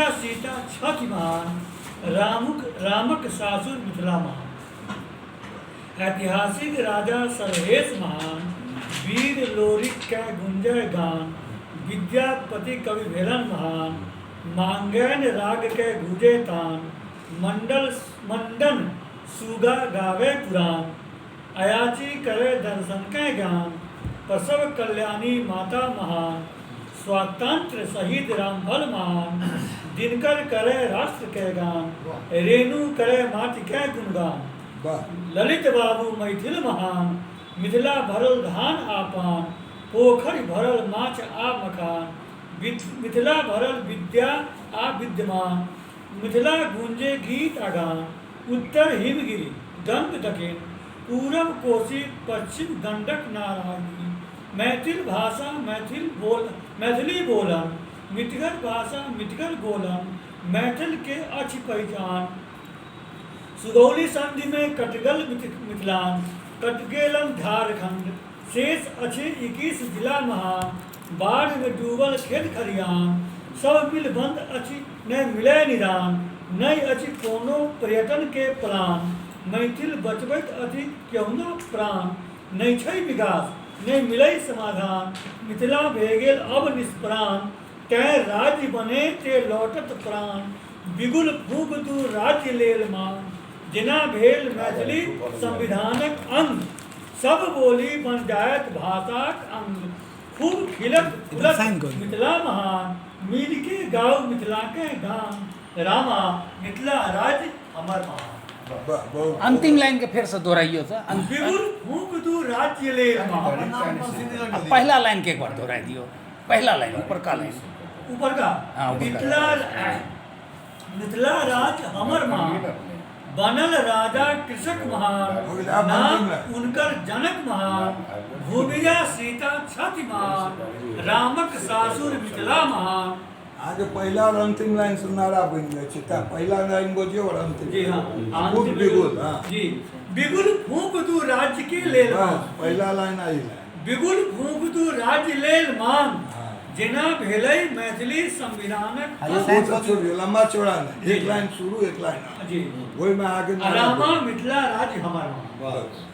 भूमिजा सीता छथि महान, रामुक रामक सासुर मिथिला महान। ऐतिहासिक राजा सलहेश महान, वीर लोरिक के गुंजय गान, विद्यापति कवि भेलन महान, मांगैन राग के गूंजे तान, मंडल मंडन सुगा गावे पुराण, अयाची करे दर्शन के ज्ञान, प्रसव कल्याणी माता महान, स्वातंत्र शहीद रामफल महान, दिनकर करे राष्ट्र के गान, रेणु करे माटी के गुणगान, ललित बाबू मैथिल महान, मिथिला भरल धान आ पान, पोखरि भरल माछ आ मखान, मिथिला भरल विद्या आ विद्यमान, मिथिला गूंजे गीत आ गान, उत्तर हिमगिरि गंग दक्षिण, पूरब कोसी पश्चिम गंडक नारायणी, मैथिल भाषा मैथिल बोल मैथिली बोलन, मिठगर भाषा मिठगर बोलन, मैथिल के अछि पहिचान। सुगौली संधिमे कटगल मिथिलान, कटगेलन झारखंड, शेष अछि 21 जिला महान, बाढ़िमे डूबल खेत खलिहान, सब मिल बंद अछि नहि मिलय निदान, नहि अछि कोनो पर्यटन के प्लान, मैथिल बचबैत अछि केहुना प्राण, नहि छै विकास, नहि मिलय समाधान, मिथिला भए गेल अब निष्प्राण, तेँ राज्य बने ते लौटत प्राण, बिगुल फूक दू राज्य लेल मान, जेना भेल मैथिली संविधानक अंग, सब बोली बन जायत भाषाक अंग, खूब खिलत फुलत मिथिला महान, मिलके गाउ मिथिलाके गान, रामा मिथिला राज्य हमर महान। अंतिम लाइन के फेर से दोहराइयो तऽ। बिगुल फूक दू राज्य लेल मान। आ पहिला लाइन के एक बार दोहराइ दियौ, पहिला लाइन, ऊपरका लाइन। ऊपरका? हाँ, ऊपरका। मिथिला मिथिला राज्य हमर महान, बनल राजा कृषक महान, हो गेलै, आब नाम अंतिम लाइन। उनकर जनक महान, भूमिजा सीता छथि महान, रामक सासुर मिथिला महान। अहाँके पहिला आओर अंतिम लाइन से नारा बनि जाइ छै, तेँ पहिला लाइन बजियौ आओर अंतिम। जी हाँ। फूक बिगुल, हाँ। जी, बिगुल फूक दू राज्य के लेल बस मान। पहिला लाइन आ ई लाइन। बिगुल फूक दू राज्य लेल मान, हाँ। जेना भेलै मैथिली संविधानक ओ सब छोड़ियौ, लम्बा चौड़ा नहि, एक लाइन शुरू, एक लाइन अंत। जी। ओहिमे अहाँके नारा रामा बनि। मिथिला राज्य हमर मान। बस।